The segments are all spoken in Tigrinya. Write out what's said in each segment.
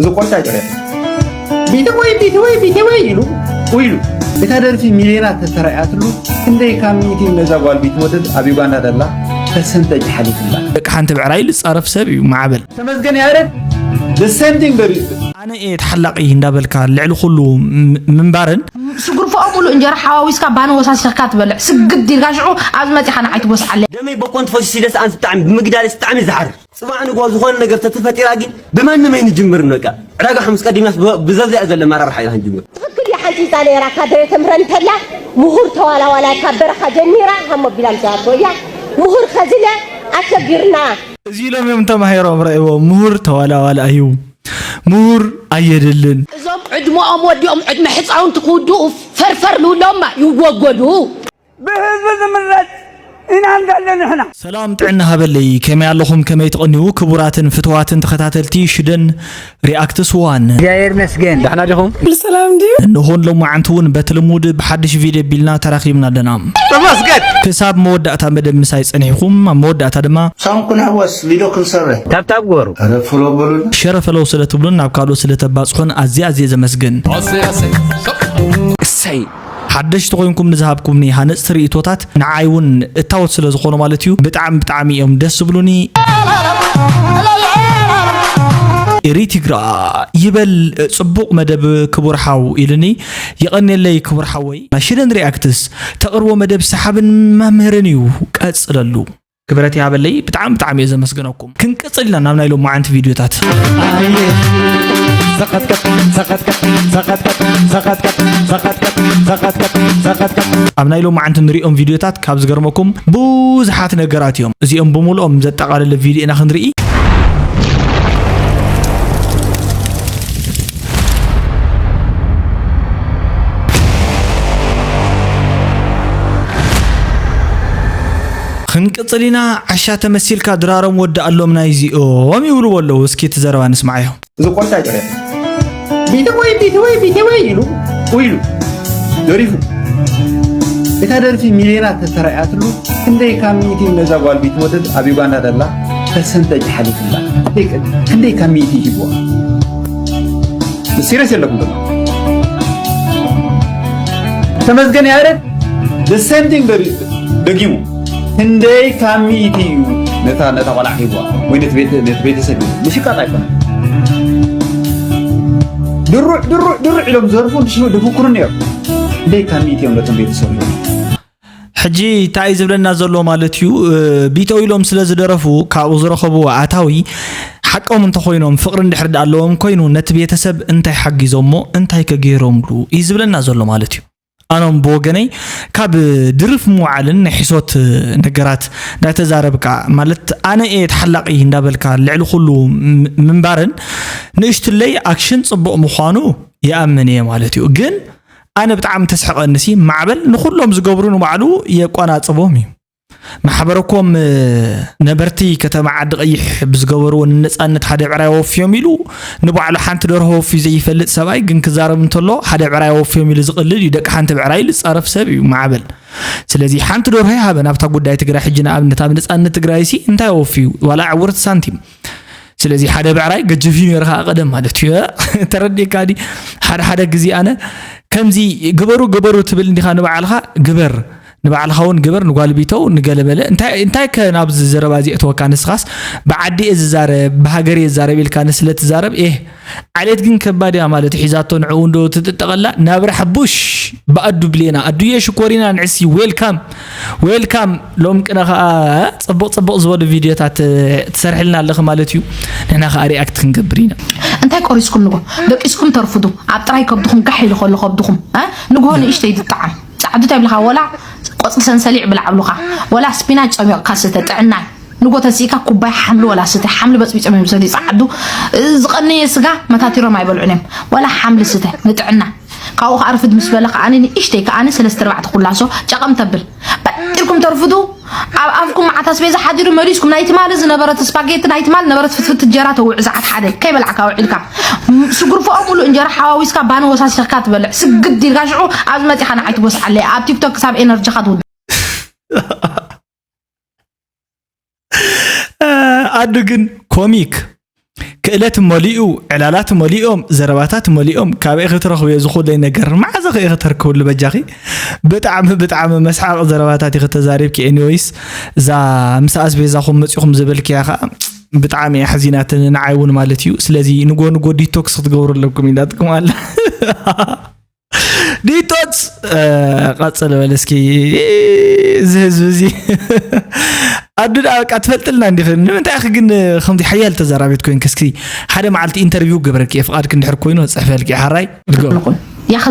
እዚ ቆልታ ይጨርያ። ቢተወይ፣ ቢተወይ፣ ቢተወይ ኢሉ ኢሉ። እታ ደርፊ ሚልዮናት ተተራእያትሉ፣ ክንደይ ካብ ሚእቲ ነዛ ጓል ቢትወደድ ኣብ ዩጋንዳ ደላ ፐርሰንተጅ ሓሊፉላ። ደቂ ሓንቲ ብዕራይ ልጻረፍ ሰብ እዩ ማዕበል። ተመስገን ያሬድ፣ the same thing ደሪፉ። ኣነ እየ ተሓላቒ እንዳበልካ ልዕሊ ኩሉ ም-፣ ምንባርን። ስጉርፎኦም ሙሉእ እንጀራ ሓዋዊስካ ባኒ ወሳሲኽካ ትበልዕ። ስግድ ኢልካ ሽዑ ኣብዚ መጺኻ ንዓይ ትጎስዓለይ። ደመይ በኮንት ፈሲሲ ደስ ኣንስ ብጣዕሚ ብምግዳልስ ብጣዕሚ ዝሓር። ጽባሕ ንግሆ ዝኾነ ነገር ተተፈጢራ ግን ብማንም ኣይንጅምርን በቃ። ዕዳጋ ሓሙስ ቀዲምናስ ብ-፣ ብዘብዚኣ ዘሎ ኣመራርሓ ኢና ክንጅምር። ትኽክል እያ ሓንጺጻ ነይራ ካድረ ተምህረን እንተላ ምሁር ተዋላዋላይ ካብ በረኻ ጀሚራ ሃሞ ቢላ ምስ ኣቶ እያ ምሁር ከዚለ ኣሸጊርና። እዚ ኢሎም እዮም ተማሂሮም ረእይዎም። ምሁር ተዋላዋላ እዩ። ምሁር ኣየድልን። እዞም ዕድመኦም ወዲኦም ዕድመ ሕፃውንቲ ክውድኡ ፈርፈር ልብሎማ ይወገዱ። ብህዝቢ ዝምረጽ ኢና እንዳለ ንሕና። ሰላም ጥዕና ሃበለይ፣ ከመይ ኣለኹም? ከመይ ትቕንዩ? ክቡራትን ፍትዋትን ተኸታተልቲ ሽደን ሪኣክትስ ዋን። እግዚኣብሔር ይመስገን። ደሕና ዲኹም? ኩሉ ሰላም ድዩ? እንሆን ሎማዓንቲ እውን በቲ ልሙድ ብሓድሽ ቪድዮ ቢልና ተራኺብና ኣለና። ተመስገን። ክሳብ መወዳእታ መደብ ምሳይ ጸኒሕኩም፣ ኣብ መወዳእታ ድማ ሳንኩን ኣወስ ቪድዮ ክንሰርሕ። ታብታብ ግበሩ። ኧረ ፍሎ በሉና። ሸረ ፈለው ስለ ትብሉን ናብ ካልኦት ስለ ተባጽሑን ኣዝየ ኣዝየ ዘመስግን። እሰይ። ሓደሽቲ ኮይንኩም ንዝሃብኩምኒ ሃነጽቲ ርእይቶታት ንዓይ እውን እታወት ስለ ዝኾኑ ማለት እዩ። ብጣዕሚ ብጣዕሚ እዮም ደስ ዝብሉኒ። ኤሪ ትግራ ይበል ጽቡቕ መደብ ክቡር ሓው ኢሉኒ። የቐኔለይ ክቡር ሓወይ። ናይ ሽደን ሪኣክትስ ተቕርቦ መደብ ሰሓብን መምህርን እዩ። ቀጽለሉ። ክብረት ይሃበለይ። ብጣዕሚ ብጣዕሚ እየ ዘመስግነኩም። ክንቅጽል ኢና ናብ ናይ ሎማዓንቲ ቪድዮታት። ኣብ ናይ ሎማዓንቲ ንሪኦም ቪድዮታት ካብ ዝገርመኩም ብዙሓት ነገራት እዮም። እዚኦም ብምልኦም ዘጠቓለለ ቪድዮ ኢና ክንርኢ። ክንቅጽል ኢና። ዓሻ ተመሲልካ ድራሮም ወዲ ኣሎም ናይዚኦም ይብልዎ ኣለዉ። እስኪ እቲ ዘረባ ንስማዓዮ። እዚ ቆልታ ይጨርያ። ቢተወይ፣ ቢተወይ፣ ቢተወይ ኢሉ ኢሉ ደሪፉ። እታ ደርፊ ሚልዮናት ተተራእያትሉ፣ ክንደይ ካብ ሚእቲ ነዛ ጓል ቢትወደድ ኣብ ዩጋንዳ ደላ ፐርሰንተጅ ሓሊፉላ? ክንደይ፣ ክንደይ ካብ ሚእቲ ሂብዋ? ሲሪየስ የለኩም ደማ። ተመስገን ያሬድ the same thing ደሪ-፣ ደጊሙ። ክንደይ ካብ ሚእቲ እዩ ነታ፣ ነታ ቆልዓ ሂብዋ? ወይ ነቲ ቤተ-፣ ነቲ ቤተሰብ ሂብዋ? ምሽቃጥ ኣይኮነን። ድሩዕ፣ ድሩዕ፣ ድሩዕ ኢሎም ዝዘርፉ ንሽኑ ድፍክሩ ነይሩ። ክንደይ ካብ ሚእቲ እዮም ነቶም ቤተሰብ ሂብዋ? ሕጂ እንታይ እዩ ዝብለና ዘሎ ማለት እዩ? እ፣ ቢተው ኢሎም ስለ ዝደረፉ ካብኡ ዝረኸብዎ ኣታዊ ሓቆም እንተኾይኖም ፍቕሪ እንድሕር ደኣ ኣለዎም ኮይኑ ነቲ ቤተሰብ እንታይ ሓጊዞሞ እንታይ ከ ገይሮምሉ እዩ ዝብለና ዘሎ ማለት እዩ። ኣኖም ብወገነይ ካብ ድርፍ ምውዓልን ናይ ሕሶት ነገራት እንዳተዛረብካ ማለት ኣነ እየ ተሓላቒ እንዳበልካ ልዕሊ ኩሉ ም-፣ ምንባርን ንእሽትለይ ኣክሽን ጽቡቕ ምዃኑ ይኣምን እየ ማለት እዩ። ግን ኣነ ብጣዕሚ ተስሕቐንሲ ማዕበል ንኹሎም ዝገብሩ ንባዕሉ የቋናጽቦም እዩ። ማሕበረኮም ነበርቲ ከተማ ዓዲ ቀይሕ ብዝገበርዎ ንነጻነት ሓደ ብዕራይ ኣወፍዮም ኢሉ ንባዕሉ ሓንቲ ደርሆ ወፍዩ ዘይፈልጥ ሰብኣይ ግን ክዛረብ እንተሎ ሓደ ብዕራይ ኣወፍዮም ኢሉ ዝቕልድ እዩ። ደቂ ሓንቲ ብዕራይ ኢሉ ዝጻረፍ ሰብ እዩ ማዕበል። ስለዚ ሓንቲ ደርሆ ይሃበን ኣብታ ጉዳይ ትግራይ። ሕጂ ንኣብነት ኣብ ነጻነት ትግራይ ሲ እንታይ ኣወፍዩ? ዋላ ዕውርቲ ሳንቲም። ስለዚ ሓደ ብዕራይ ገጅፍ እዩ ነይሩ ከዓ ቀደም ማለት እዩ። ተረዲእካ ዲ? ሓደ ሓደ ግዜ ኣነ ከምዚ ግበሩ ግበሩ ትብል እንዲኻ ንባዕልኻ ግበር፣ ንባዕልኻ እውን ግበር፣ ንጓል ቢተው ንገለበለ። እንታይ፣ እንታይ ከ ናብዚ ዘረባ እዚ የእተወካ? ንስኻስ ብዓዲ እየ ዝዛረብ፣ ብሃገር እየ ዝዛረብ ኢልካ ንስለ ትዛረብ፣ ኤህ፣ ዓሌት ግን ከባድ እያ ማለት ሒዛቶ ንዕኡ እንዶ ትጥጠቐላ። ናብራ ሕቡሽ ብኣዱ ብሌና፣ ኣዱየ ሽኮሪና ንዕሲ፣ ዌልካም፣ ዌልካም። ሎም ቅነ ኸኣ ጽቡቕ ጽቡቕ ዝበሉ ቪድዮታት ትሰርሕልና ኣለኺ ማለት እዩ። ንሕና ኸኣ ሪኣክት ክንገብር ኢና። እንታይ ቆሪስኩም ንጎ? ደቂስኩም ተርፍዱ። ኣብ ጥራይ ከብድኹም ጋሕ ኢሉ ከሎ ከብድኹም፣ እ? ንግሆ ንእሽተይ ዝጠዓም። ጸዓዱ እንታይ ይብልኻ? ወላ ቆጽሊ ሰንሰሊዕ ብላዕ ብሉኻ። ወላ ስፒናች ጸሚቕካ ስተ፣ ጥዕናይ። ንጎ ተሲእካ ኩባይ ሓምሊ ወላ ስተ። ሓምሊ በጽቢጾም እዮም ዝሰትዩ ጸዓዱ። ዝቐነየ ስጋ መታቲሮም ኣይበልዑን እዮም። ወላ ሓምሊ ስተ፣ ንጥዕና። ካብኡ ከኣ ርፍድ ምስ በለ ከኣ ንእሽተይ ከኣ ሰለስተ ኣርባዕተ ኩላሶ ጨቐም ተብል። በጢርኩም ተርፍዱ። ኣብ ኣፍኩም መዓት ኣስቤዛ ሓዲሩ መሊስኩም ናይ ትማሊ ዝነበረት ስፓጌቲ፣ ናይ ትማሊ ነበረት ፍትፍት እንጀራ ተውዕዝ ዓት ሓደ ከይበላዕካ ውዒልካ። ስጉርፎኦም ሙሉእ እንጀራ ሓዋዊስካ ባኒ ወሳሲኽካ ትበልዕ። ስግድ ኢልካ ሽዑ ኣብዚ መጺኻ ንዓይ ትጎስዓለይ። ኣብ ቲክቶክ ክሳብ ኤነርጂኻ ትውድእ። ኣዱ ግን ኮሚክ ከ-፣ እለት መሊኡ፣ ዕላላት መሊኦም፣ ዘረባታት መሊኦም፣ ካበይ ክትረኽብዮ ዝኹለይ ነገር? መዓዘ ከ ከተርክብሉ በጃኺ? ብጣዕሚ፣ ብጣዕሚ መስሓቕ ዘረባታት ኢኺ ተዛሪብኪ። ኤኒወይስ፣ እዛ ምስ ኣስቤዛኹም መጺኹም ዝበልክያ ኸኣ ብጣዕሚ እያ ሓዚናትኒ፣ ንዓይ እውን ማለት እዩ። ስለዚ ንጎ ንጎ ዲቶክስ ክትገብሩ ኣለኩም ኢላትኩም ኣላ። ዲቶክስ፣ እ፣ ቀጽል በል እስኪ። እዚ ህዝቢ እዚ ኣዱ ደኣ በቃ ትፈልጥልና እንዲኺ። ንምንታይ ኢኺ ግን ከምዚ ሓያል ተዛራቢት ኮይንኪ? እስኪ ሓደ መዓልቲ ኢንተርቪው ክገብረኪ እየ፣ ፍቓድኪ እንድሕር ኮይኑ ክጽሕፈልኪ እየ። ሓራይ፣ go። ይኹን። ያኸ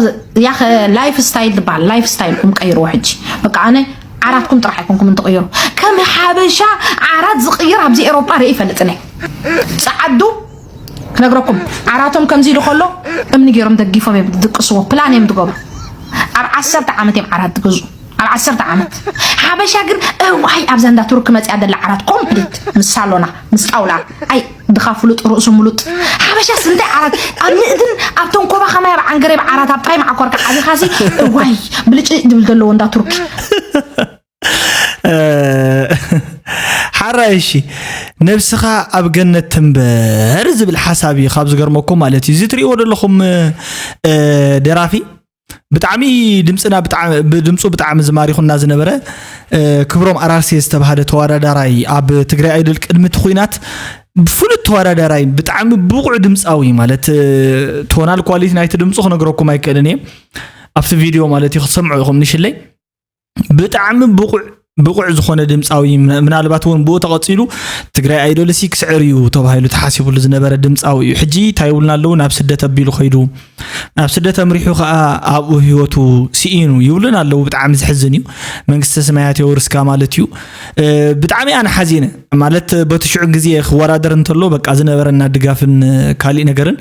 ያኸ ላይፍ ስታይል ዝበሃል ላይፍ ስታይልኩም ቀይርዎ ሕጂ። በቃ ኣነ ዓራትኩም ጥራሕ ኣይኮንኩም እንትቕይሩ። ከም ሓበሻ ዓራት ዝቕይር ኣብዚ ኤሮጳ ርኢ ይፈልጥን እየ። ጸዓዱ ክነግረኩም፣ ዓራቶም ከምዚ ኢሉ ከሎ እምኒ ገይሮም ደጊፎም እዮም ዝድቅስዎ፣ ፕላን እዮም ዝገብሩ። ኣብ ዓሰርተ ዓመት እዮም ዓራት ዝገዝኡ፣ ኣብ ዓሰርተ ዓመት። ሓበሻ ግን እዋይ ኣብዛ እንዳ ቱርክ መፅያ ዘላ ዓራት ኮምፕሊት ምስ ሳሎና ምስ ጣውላ። ኣይ ድኻ ፍሉጥ ርእሱ ምሉጥ። ሓበሻስ እንታይ ዓራት ኣብ ንእድን ኣብ ተንኮባ ከማይ ኣብ ዓንገሬብ ዓራት ኣብ ጥራይ መዓኮርካ ዓቢኻሲ። እዋይ ብልጭ ድብል ዘለዎ እንዳ ቱርክ። እ፣ ሓራይ እሺ፣ ነብስኻ ኣብ ገነት ትንበር ዝብል ሓሳብ እዩ ካብ ዝገርመኩም ማለት እዩ። እዚ ትርእይዎ ዘለኹም፣ እ፣ ደራፊ ብጣዕሚ ድምፅና ብጣዕሚ፣ ብድምፁ ብጣዕሚ ዝማሪኹና ዝነበረ፣ እ፣ ክብሮም ኣራርሴ ዝተባህለ ተወዳዳራይ ኣብ ትግራይ ኣይዶል ቅድሚ እቲ ኹናት ፍሉጥ ተወዳዳራይ ብጣዕሚ ብቑዕ ድምፃዊ ማለት፣ እ፣ ቶናል ኳሊቲ ናይቲ ድምፁ ክነግረኩም ኣይክእልን እየ። ኣብቲ ቪድዮ ማለት እዩ ክትሰምዑ ኢኹም ንሽለይ። ብጣዕሚ ብቑዕ ብቑዕ ዝኾነ ድምፃዊ ምና- ምናልባት እውን ብኡ ተቐፂሉ ትግራይ ኣይዶል ሲ ክስዕር እዩ ተባሂሉ ተሓሲቡሉ ዝነበረ ድምፃዊ እዩ። ሕጂ እንታይ ይብሉና ኣለዉ? ናብ ስደት ኣቢሉ ከይዱ ናብ ስደት ኣምሪሑ ከዓ ኣብኡ ህይወቱ ስኢኑ ይብሉን ኣለዉ። ብጣዕሚ ዝሕዝን እዩ። መንግስተ ሰማያት የውርስካ ማለት እዩ። እ፣ ብጣዕሚ ኣነ ሓዚነ ማለት በቲ ሽዑ ግዜ ክወዳደር እንተሎ በቃ ዝነበረና ድጋፍን ካሊእ ነገርን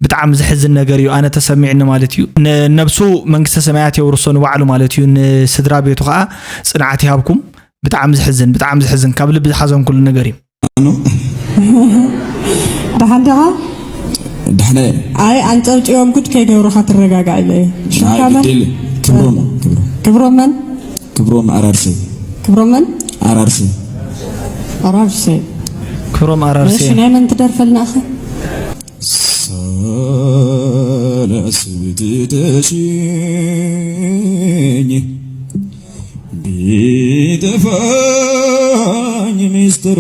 ብጣዕሚ ዘሕዝን ነገር እዩ ኣነ ተሰሚዕኒ ማለት እዩ። ንነብሱ መንግስተ ሰማያት የውርሶ ንባዕሉ ማለት እዩ። ንስድራ ቤቱ ከዓ ፅንዓት ይሃብኩም። ብጣዕሚ ዘሕዝን ብጣዕሚ ዘሕዝን ካብ ልቢ ዝሓዘንኩሉ ነገር እዩ። ደሓን ዲኻ? ዳሕና ኣይ ኣንጨብጭቦም ጉድ ከይገብሩኻ ትረጋጋዕ ኢለ እየ። ሽምካ መን? ግዴለ ክብሮም ክብሮም ክብሮም መን? ክብሮም ኣራርሰይ ክብሮም መን? ኣራርሰይ ኣራርሰ። ክብሮም ኣራርሴ እሺ ናይ መን ትደርፈልና እኸ? ሳላስብ ትተሽኝ ቢጠፋኝ ሚስጥሩ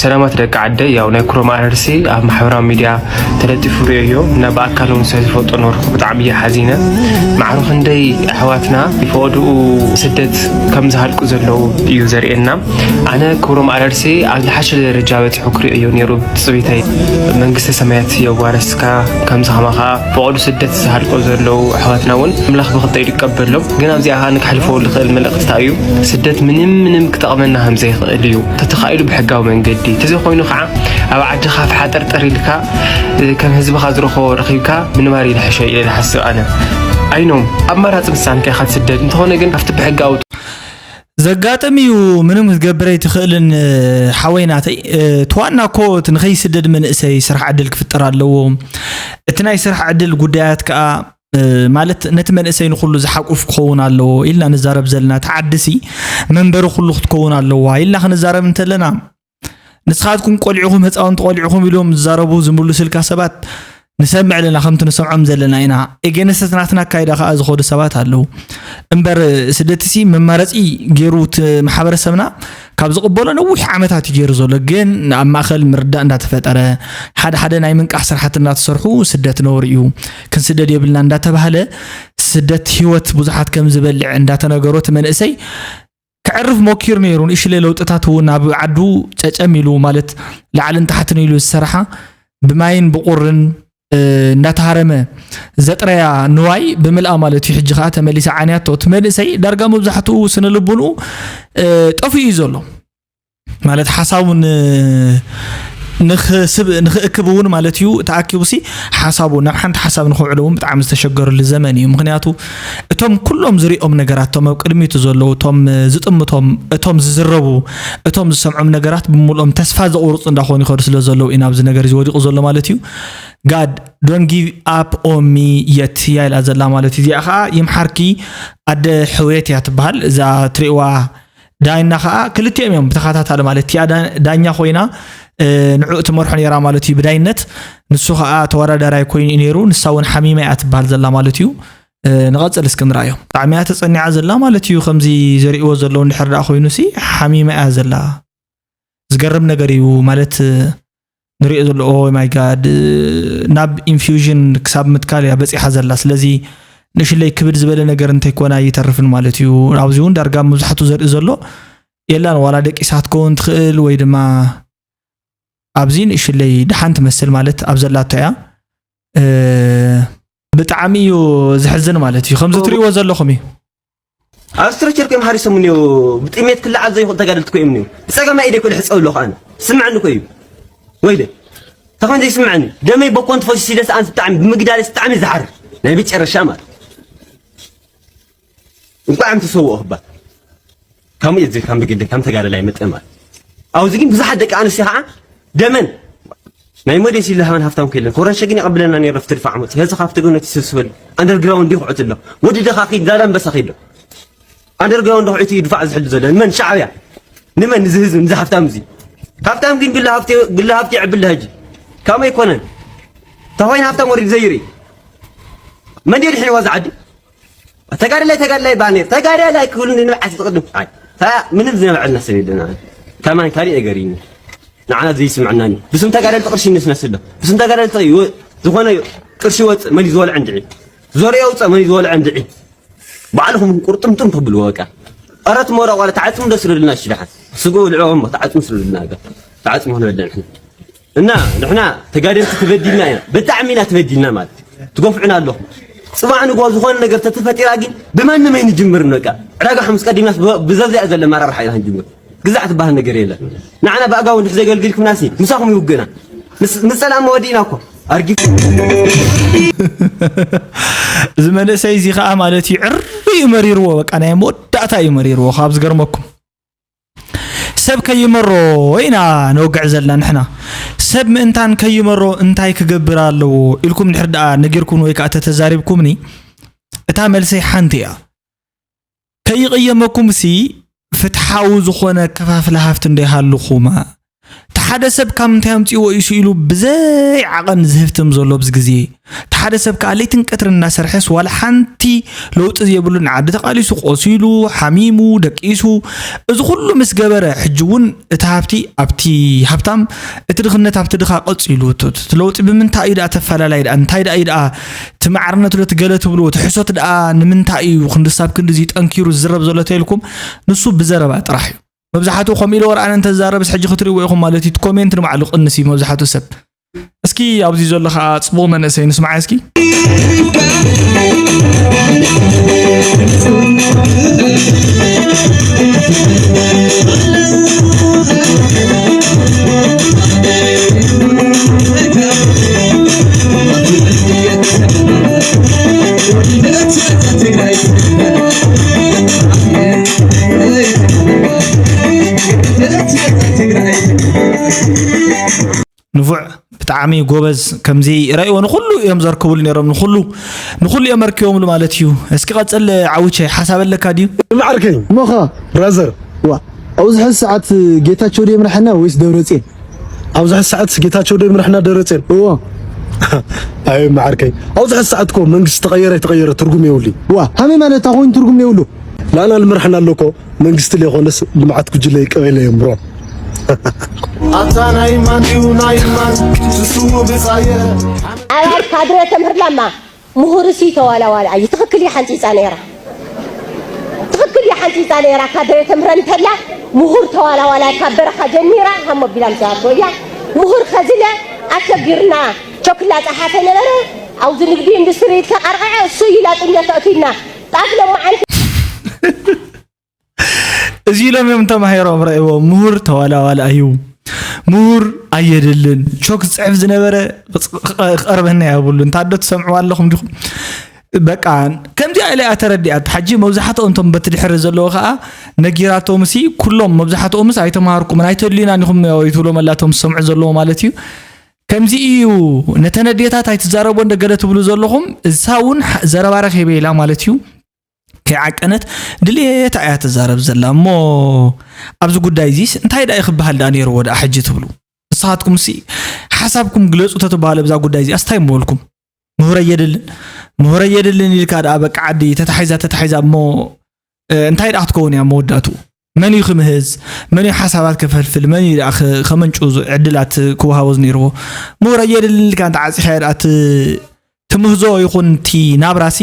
ሰላማት ደቂ ዓደይ፣ ያው ናይ ክሮም ኣረርሲ ኣብ ማሕበራዊ ሚድያ ተለጢፉ ርእዮ እና ብኣካል እውን ስለ ዝፈልጦ ነበርኩ። ብጣዕሚ እየ ሓዚነ። ማዕሩ ክንደይ ኣሕዋትና ብፈቐድኡ ስደት ከም ዝሃልቁ ዘለዉ እዩ ዘርእየና። ኣነ ክብሮም ኣረርሲ ኣብ ዝሓሸ ደረጃ በፂሑ ክርእዮ እዮ ነይሩ ትፅቢተይ። መንግስተ ሰማያት የዋረስካ። ከምዚ ከማኻ ብቐዱ ስደት ዝሃልቁ ዘለዉ ኣሕዋትና እውን ኣምላኽ ብኽልተ ኢዱ ይቀበሎም። ግን ኣብዚኣ ኸኣ ንክሕልፎ ዝኽእል መልእኽቲ እንታይ እዩ? ስደት ምንም ምንም ክጠቕመና ከም ዘይኽእል እዩ። ተተኻኢሉ ብሕጋዊ መንገዲ፣ ተዘይኮይኑ ኸዓ ኣብ ዓድኻ ፍሓጠርጠር ኢልካ፣ እ፣ ከም ህዝብኻ ዝረኸቦ ረኺብካ ምንባር እዩ ዝሕሾ ኢለ ዝሓስብ ኣነ። ኣይኖም ኣማራፂ ምሳንካ ኢኻ ትስደድ፣ እንተኾነ ግን ኣብቲ ብሕጋዊ ዘጋጥም እዩ። ምንም ክትገብር ኣይትኽእልን፣ እ፣ ሓወይ ናተይ። እ፣ እቲ ዋና እኮ እቲ ንኸይስደድ መንእሰይ ስራሕ ዕድል ክፍጠር ኣለዎ። እቲ ናይ ስራሕ ዕድል ጉዳያት ከኣ፣ እ፣ ማለት ነቲ መንእሰይ ንኹሉ ዝሓቁፍ ክኸውን ኣለዎ ኢልና ንዛረብ ዘለና። እቲ ዓድሲ መንበሪ ኩሉ ክትከውን ኣለዋ ኢልና ክንዛረብ እንተለና፣ ንስኻትኩም ቆሊዕኹም ህፃውንቲ ቆሊዕኹም ኢሎም ዝዛረቡ ዝምልሱልካ ሰባት ንሰምዕ ኣለና፣ ከምቲ ንሰምዖም ዘለና ኢና። ኤጌንስት ናትና ኣካይዳ ከዓ ዝኸዱ ሰባት ኣለዉ። እምበር ስደትሲ መማረፂ ገይሩ እቲ ማሕበረሰብና ካብ ዝቕበሎ ነዊሕ ዓመታት እዩ ገይሩ ዘሎ። ግን ኣብ ማእኸል ምርዳእ እንዳተፈጠረ፣ ሓደ ሓደ ናይ ምንቃሕ ስራሕቲ እንዳተሰርሑ ስደት ነውሪ እዩ፣ ክንስደድ የብልና እንዳተባህለ ስደት ህይወት ብዙሓት ከም ዝበልዕ እንዳተነገሮ እቲ መንእሰይ ከዕርፍ ሞኪሩ ነይሩ። ንእሽለ ለውጥታት እውን ኣብ ዓዱ ጨጨም ኢሉ ማለት ላዕልን ታሕትን ኢሉ ዝሰራሓ ብማይን ብቁርን እንዳተሃረመ ዘጥረያ ንዋይ ብምልኣ ማለት እዩ። ሕጂ ከዓ ተመሊሳ ዓንያቶ። እቲ መንእሰይ ዳርጋ መብዛሕትኡ ስነ ልቡንኡ ጠፍኡ እዩ ዘሎ። ማለት ሓሳቡ ንኽእክብ እውን ማለት እዩ ተኣኪቡሲ ሓሳቡ ናብ ሓንቲ ሓሳብ ንኽውዕሎ እውን ብጣዕሚ ዝተሸገረሉ ዘመን እዩ። ምክንያቱ እቶም ኩሎም ዝሪኦም ነገራት፣ እቶም ኣብ ቅድሚቱ ዘለዉ፣ እቶም ዝጥምቶም፣ እቶም ዝዝረቡ፣ እቶም ዝሰምዖም ነገራት ብምልኦም ተስፋ ዘቑርፁ እንዳኾኑ ይኸዱ ስለ ዘለዉ እዩ ናብዚ ነገር እዚ ወዲቑ ዘሎ ማለት እዩ። God don't give up on me yet እያ ኢላ ዘላ ማለት እዩ። እዚኣ ከዓ ይምሓርኪ ኣደ ሕውየት እያ ትበሃል። እዛ ትሪእዋ ዳይና ከዓ ክልቲኦም እዮም ብተኸታታሊ ማለት እቲኣ ዳ- ዳኛ ኮይና ንዑ ትመርሖ ነይራ ማለት እዩ ብዳይነት። ንሱ ከዓ ተወዳዳራይ ኮይኑ እዩ ነይሩ። ንሳ እውን ሓሚማ እያ ትበሃል ዘላ ማለት እዩ። ንቐፅል እስኪ ንርኣዮ። ብጣዕሚ እያ ተፀኒዓ ዘላ ማለት እዩ። ከምዚ ዘርእዎ ዘለዉ እንድሕር ደኣ ኮይኑ ሲ ሓሚማ እያ ዘላ። ዝገርም ነገር እዩ ማለት ንሪኦ ዘሎ። ኦ ማይ ጋድ፣ ናብ ኢንፊውዥን ክሳብ ምትካል እያ በፂሓ ዘላ። ስለዚ ንእሽለይ ክብድ ዝበለ ነገር እንተይኮነ ኣይተርፍን ማለት እዩ። ኣብዚ እውን ዳርጋ መብዛሕትኡ ዘርኢ ዘሎ የላን። ዋላ ደቂሳ ክትከውን ትኽእል ወይ ድማ ኣብዚ ንእሽለይ ደሓን ትመስል ማለት ኣብ ዘላቶ እያ። ብጣዕሚ እዩ ዝሕዝን ማለት እዩ። ከምዚ ትሪእዎ ዘለኹም እዩ። ኣብ ስትረቸር ኮይም ሓሪሶም እኒው ብጥሜት ክለዓል ዘይኽእል ተጋደልቲ ኮይም እኒው ብፀገም ኢደ ኮ ልሕፀብ ኣለኹ ኣነ። ስምዐኒ ኮ እዩ ወይለ ተኾን ዘይስምዐኒ ደመይ በኮንት ፈሲሲ ደስ ኣንስ ብጣዕሚ ብምግዳል ብጣዕሚ ዝሓር ናይ መጨረሻ ማለት እንኳዕ ኣንተ ሰውኦ ክባ ከምኡ እየ ዝብል ካብ ብግዲ ከም ተጋደላይ መጠን ማለት ኣብዚ ግን ብዙሓት ደቂ ኣንስትዮ ከዓ ደመን ናይ ሞዴስ ይልሃመን ሃፍታም ከለን ኮረንሸ ግን ይቐብለና ነይረ ፍትሪ ፋዕሞት ህዚ ካብቲ ግን እቲ ስብስበል ኣንደርግራውንድ ይኹዕት ኣሎ ወዲ ደኻ ኺድ ዛላንበሳ ኺዶ ኣንደርግራውንድ ኹዒቱ ይድፋዕ ዝሕሉ ዘሎ ንመን ሻዕብያ ንመን ንዚ ህዝቢ ንዚ ሃፍታም እዚ ሃፍታም ግን ግለ ሃፍቲ ግለ ሃፍቲ ይዕብል ሕጂ ካመይ ይኮነን ተኾይን ሃፍታም ወሪድ ዘይርኢ መን ድሕሪዋ ዝዓዲ ተጋዳላይ ተጋዳላይ ባነር ተጋዳላይ ክብሉ ንንብዓት ዝቕድም ምንም ዝነብዐልና ሰብ የለና ከማን ካሊእ ነገር እዩ ንዓና ዘይስምዐናኒ ብስም ተጋዳልቲ ቅርሺ ንስነስሎ ብስም ተጋዳልቲ ዝኾነ ቅርሺ ወፅእ መን ዝበልዐ እንድዒ ዞርያ ውፀእ መን ዝበልዐ እንድዒ ባዕልኹም ቁርጥምጥም ተብልዎ በቃ ኣራት ሞራ ቋለ ተዓፅሙ ደስ ርድልና ሽዳሓት ስጎ ልዕኦም ተዓፅሙ ስርድልና ተዓፅሙ ክንበልዕ እና ንሕና ተጋደልቲ ተበዲልና ኢና ብጣዕሚ ኢና ተበዲልና ማለት ትገፍዑና ኣለኹም ፅባሕ ንግሆ ዝኾነ ነገር ተተፈጢራ ግን ብማንም ኣይንጅምርን በቃ ዕዳጋ ሓሙስ ቀዲምናስ ብዘብዚኣ ዘለ መራርሓ ኢና ክንጅምር ግዛዕ ትበሃል ነገር የለን ንዓና ብኣጋው እንድሕ ዘገልግልኩምናሲ ምሳኹም ይውግእና ምስ ሰላም መወዲእና እኮ ኣርጊፍ እዚ መንእሰይ እዚ ከዓ ማለት እዩ ዕሪ እዩ መሪርዎ በቃ ናይ መወዳእታ እዩ መሪርዎ ካብ ዝገርመኩም ሰብ ከይመሮ ኢና ነወግዕ ዘለና ንሕና ሰብ ምእንታን ከይመሮ እንታይ ክገብር ኣለዎ ኢልኩም ድሕር ደኣ ነጊርኩም ወይ ከዓ ተተዛሪብኩምኒ እታ መልሰይ ሓንቲ እያ ከይቕየመኩም ሲ ፍትሓዊ ዝኾነ ከፋፍለ ሃፍቲ እንዶ ይሃልኹማ እቲ ሓደ ሰብ ካብ ምንታይ ኣምፅእዎ እዩ ኢሉ ብዘይ ዓቐን ዝህፍትም ዘሎ ኣብዚ ግዜ እቲ ሓደ ሰብ ከዓ ለይትን ቀትርን እናሰርሐስ ዋላ ሓንቲ ለውጢ ዘይብሉ ንዓዲ ተቓሊሱ ቆሲሉ ሓሚሙ ደቂሱ እዚ ኩሉ ምስ ገበረ ሕጂ እውን እቲ ሃብቲ ኣብቲ ሃብታም እቲ ድኽነት ኣብቲ ድኻ ቀፂሉ እቲ ለውጢ ብምንታይ እዩ ደኣ ተፈላላይ ደኣ እንታይ ደኣ እዩ ደኣ እቲ ማዕርነት ዶ ትገለ ትብሉ እቲ ሕሶት ደኣ ንምንታይ እዩ ክንድሳብ ክንድዚ ጠንኪሩ ዝዝረብ ዘሎ ተይልኩም ንሱ ብዘረባ ጥራሕ እዩ መብዛሕትኡ ከምኡ ኢለ ወርኣነ እንተዛረብስ ሕጂ ክትርእይዎ ኢኹም ማለት እዩ እቲ ኮሜንት ንባዕሉ ቅንስ እዩ መብዛሕትኡ ሰብ እስኪ ኣብዚ ዘሎ ከዓ ፅቡቕ መንእሰይ ንስማዓ እስኪ ንፉዕ ብጣዕሚ ጎበዝ ከምዚ ረእይዎ ንኩሉ እዮም ዘርክቡሉ ነይሮም ንኩሉ ንኩሉ እዮም ኣርኪቦምሉ ማለት እዩ እስኪ ቀፅል ዓውቸ ሓሳብ ኣለካ ድዩ ማዕርከይ ሞኻ ብራዘር ዋ ኣብዚ ሕዚ ሰዓት ጌታቸው ዶ ይምርሐና ወይስ ደብረፅዮን ኣብዚ ሕዚ ሰዓት ጌታቸው ዶ ይምርሐና ደብረፅዮን እዎ ኣይ ማዕርከይ ኣብዚ ሕዚ ሰዓት እኮ መንግስቲ ተቐየረ ኣይተቐየረ ትርጉም የብሉ ዋ ሃመይ ማለት ኣኾይኑ ትርጉም የብሉ ናና ልምርሐና ኣሎ እኮ መንግስቲ ለይኮነስ ልምዓት ጉጅለ ይቀበለ እዮም ብሮ ኣታ ናይ ማን ድዩ ናይ ማን ንሱ ብፃየ ኣባል ካድረ ተምህርላማ ምሁርሲ ተዋላዋላ እዩ ትኽክል እያ ሓንፂፃ ነይራ ትኽክል እያ ሓንፂፃ ነይራ ካድረ ተምህረን ተላ ምሁር ተዋላዋላ ካብ በረኻ ጀሚራ ሃሞ ቢላ ምፅኣቶ እያ ምሁር ኸዚለ ኣሸጊርና ቾክላ ፀሓፈ ነበረ ኣብዚ ንግዲ ኢንዱስትሪ ተቐርቐዐ እሱ እዩ ላጥኛ ተእትዩልና ጣፍ ሎማዓንቲ እዚ ኢሎም እዮም ተማሂሮም ረእዎ ምሁር ተዋላዋላ እዩ ምሁር ኣየድልን ቾክ ዝፅሕፍ ዝነበረ ክቐርበና የብሉ እንታ ዶ ትሰምዕዋ ኣለኹም ዲኹም በቃ ከምዚኣ ኢለ እያ ተረዲኣት ሓጂ መብዛሕትኦም እቶም በቲ ድሕሪ ዘለዎ ከዓ ነጊራቶም ሲ ኩሎም መብዛሕትኦምስ ኣይተምሃርኩምን ኣይተድልዩናን ኢኹም ትብሎም ኣላቶም ዝሰምዑ ዘለዎ ማለት እዩ ከምዚ እዩ ነተን ኣዴታት ኣይትዛረቦ እንደ ገለ ትብሉ ዘለኹም እሳ እውን ዘረባ ረኺበ ኢላ ማለት እዩ ይዓቀነት ድልየታ እያ ትዛረብ ዘላ እሞ፣ ኣብዚ ጉዳይ እዚስ እንታይ ደኣ እዩ ክበሃል ደኣ ነይርዎ ደኣ ሕጂ ትብሉ? ንስኻትኩም ሲ ሓሳብኩም ግለጹ ተተባሃለ ብዛ ጉዳይ እዚኣ ስታይ ምበልኩም? ምሁር ኣየድልን፣ ምሁር ኣየድልን ኢልካ ደኣ በቃ ዓዲ ተታሒዛ ተታሒዛ እሞ፣ እ፣ እንታይ ደኣ ክትከውን እያ መወዳእትኡ? መን እዩ ክምህዝ? መን እዩ ሓሳባት ከፈልፍል? መን እዩ ደኣ ኸ-፣ ከመንጩ ዝ-፣ ዕድላት ክወሃቦ ዝነይርዎ? ምሁር ኣየድልን ኢልካ እንተ ዓጺኻ ደኣ ት-፣ ትምህዞ ይኹን እቲ ናብራሲ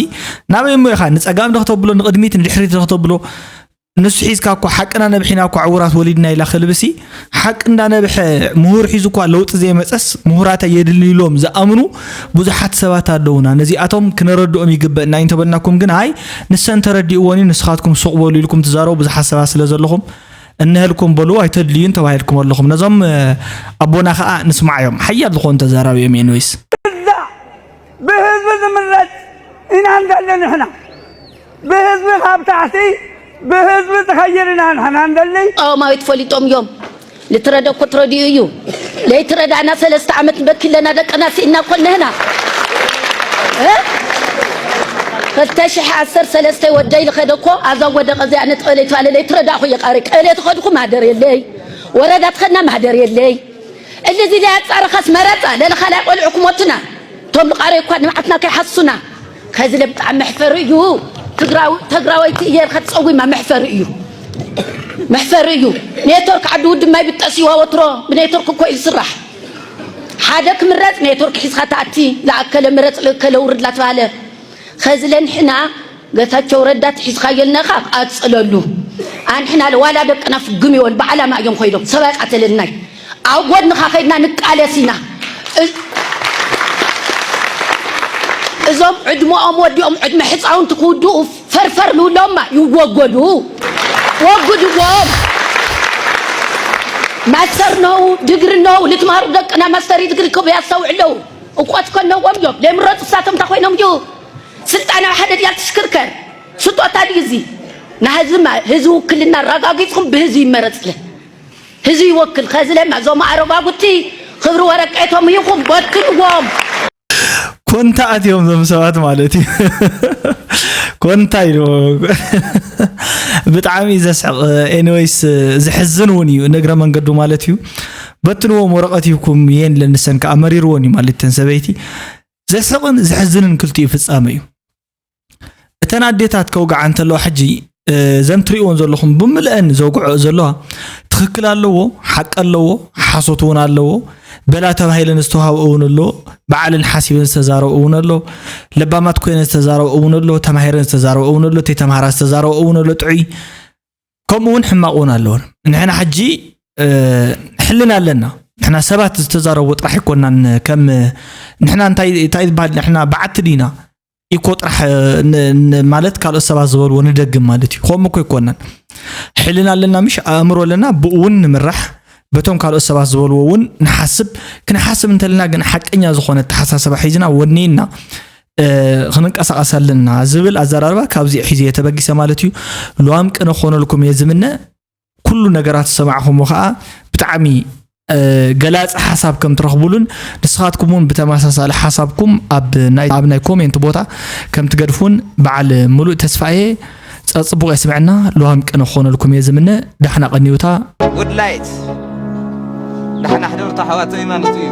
ናበይ እሞ ኢኻ ንጸጋም ዶ ክተብሎ፣ ንቕድሚት ንድሕሪት ዶ ክተብሎ? ንሱ ሒዝካ እኮ ሓቅና ነብሒና እኮ ዕውራት ወሊድና ኢላ ከልብሲ፣ ሓቂ እንዳነብሐ ምሁር ሒዙ እኳ ለውጢ ዘይመጸስ፣ ምሁራት ኣየድልን ኢሎም ዝኣምኑ ብዙሓት ሰባት ኣለዉና። ነዚኣቶም ክነረድኦም ይግበእና እዩ እንተበልናኩም ግን፣ ኣይ ንሰን ተረዲእዎን እዩ፣ ንስኻትኩም ሱቕ በሉ ኢልኩም ትዛረቡ ብዙሓት ሰባት ስለ ዘለኹም፣ እነሀልኩም በሉ፣ ኣይተድልዩን ተባሂልኩም ኣለኹም። ነዞም፣ እ፣ ኣቦና ኸኣ ንስማዓዮም። ሓያል ዝኾኑ ተዛራቢ እዮም። ኤንዌይስ። እዛ ብህዝቢ ዝምረጽ ኢና ንደሊ ንሕና። ብህዝቢ ካብ ታሕቲ ብህዝቢ ዝኸይድ ኢና ንሕና ንደሊ። ተቃዋማዊት ፈሊጦም እዮም። ልትረዳ እኮ ትረድኡ እዩ። ለይትረዳእና ሰለስተ ዓመት ንበኪ ኣለና ደቅና ስኢና እኮ እነህና። እ? ክልተ ሽሕ ዓሰርተ ሰለስተ ወደይ ልኸደ እኮ ኣብዛ ወደቀ እዚኣ ነጥበለይ ተባለ ለይትረዳእኹ እየ ቃሪ ቀሌ ተኸድኹ ማህደር የለይ። ወረዳ ትኸድና ማህደር የለይ። እሊ እዚ ለያጻረኸስ መረጻ ለለኻላይ ቆልዑ ክሞቱና። እቶም ልቃረዩ እኳ ንብዓትና ከይሓስሱና። ከዚ ለብጣዕሚ መሕፈሪ እዩ። ትግራዊ-፣ ትግራወይቲ እየ ኢልካ ትጸዊማ መሕፈሪ እዩ። መሕፈሪ እዩ። ኔትወርክ ዓዲ ውድማ ይብጠስ እዩ ወትሮ። ብኔትወርክ እኮ እዩ ዝስራሕ። ሓደ ክምረጽ ኔትወርክ ሒዝካ ተኣቲ። ለኣከለ ምረጽ ለእከለ ውርድ ላተባለ። ከዚ ለንሕና ገታቸው ረዳ ትሒዝካዮ ኣለኻ፣ ቀጽለሉ። ኣንሕና ዋላ ደቅና ፍግም ይበል፣ ብዓላማ እዮም ኮይዶም። ሰብኣይ ቃተለልናይ። ኣብ ጎድንኻ ከይድና ንቃለስ ኢና። እ-፣ እዞም ዕድመኦም ወዲኦም ዕድመ ሕፃውንቲ ክውድኡ ፈርፈር ልብሎማ ይወገዱ። ወግድዎም። ማስተር ነው፣ ድግሪ ነው፣ ልትማሩ ደቅና ማስተር ድግሪ ክብ ያስተውዕለው። እውቀት ከነዎም እዮም። ለምረጡ እሳቶም እንታይ ኮይኖም እዩ? ስልጣን ኣብ ሓደ ድያ ትሽክርከር። ስጦታ ድዩ እዚ? ንህዝቢ ማ-፣ ህዝቢ ውክልና ኣረጋጊጽኩም ብህዝቢ ይመረጽለ። ህዝቢ ይወክል። ከዚ ለማ እዞም ኣረጋጉቲ ክብሪ ወረቀቶም ይኹም በትንዎም። ኮንታ ኣትዮም ዞም ሰባት ማለት እዩ። ኮንታ ኢሉ። ብጣዕሚ እዩ ዘስሕቕ። ኤኒዌይስ፣ ዝሕዝን እውን እዩ፣ ንእግረ መንገዱ ማለት እዩ። በትንዎም ወረቐት ይኩም የን ለንሰን ከዓ መሪርዎን እዩ ማለት እተን ሰበይቲ። ዘስሕቕን ዝሕዝንን ክልቲኡ ፍጻመ እዩ። እተን ኣዴታት ከውግዓ እንተለዋ ሕጂ፣ እ፣ ዘን ትሪእዎን ዘለኹም ብምልአን ዘውግዕኦ ዘለዋ ትኽክል ኣለዎ፣ ሓቂ ኣለዎ፣ ሓሶት እውን ኣለዎ። በላ ተባሂለን ዝተዋህበ እውን ኣሎ፣ በዓለን ሓሲበን ዝተዛረበ እውን ኣሎ፣ ለባማት ኮይነን ዝተዛረበ እውን ኣሎ፣ ተማሂረን ዝተዛረበ እውን ኣሎ፣ ተይተማሃራ ዝተዛረበ እውን ኣሎ። ጥዑይ ከምኡ እውን ሕማቕ እውን ኣለዎ። ንሕና ሕጂ፣ እ፣ ሕልና ኣለና። ንሕና ሰባት ዝተዛረቡ ጥራሕ ኣይኮናን። ከም ንሕና እንታይ፣ እንታይ ዝበሃል፣ ንሕና በዓቲ ዲና ኢኮ ጥራሕ፣ እ፣ ን-፣ ን-፣ ማለት ካልኦት ሰባት ዝበልዎ ንደግም ማለት እዩ። ከምኡ እኮ ኣይኮናን። ሕልና ኣለና፣ ምሽ ኣእምሮ ኣለና፣ ብኡ እውን ንምራሕ፣ በቶም ካልኦት ሰባት ዝበልዎ እውን ንሓስብ። ክንሓስብ እንተለና ግን ሓቀኛ ዝኾነ ኣተሓሳስባ ሒዝና ወኒንና እ፣ ክንንቀሳቐስ ኣለና ዝብል ኣዘራርባ ካብዚ ሒዘ እየ ተበጊሰ ማለት እዩ። ልዋም ቅነ ክኾነልኩም እየ ዝምነ። ኩሉ ነገራት ዝሰማዕኹምዎ ከዓ ብጣዕሚ፣ እ፣ ገላፂ ሓሳብ ከም ትረኽቡሉን ንስኻትኩም እውን ብተመሳሳሊ ሓሳብኩም ኣብ ናይ፣ ኣብ ናይ ኮሜንት ቦታ ከም ትገድፉን በዓል ሙሉእ ተስፋ እየ። ጸጽቡቕ የስምዐና። ልዋም ቅነ ክኾነልኩም እየ ዝምነ። ዳሕና ቀንዩታ። ጉድላይት ዳሕና ሕደርቱ ኣሕዋተይ ማለት እዩ።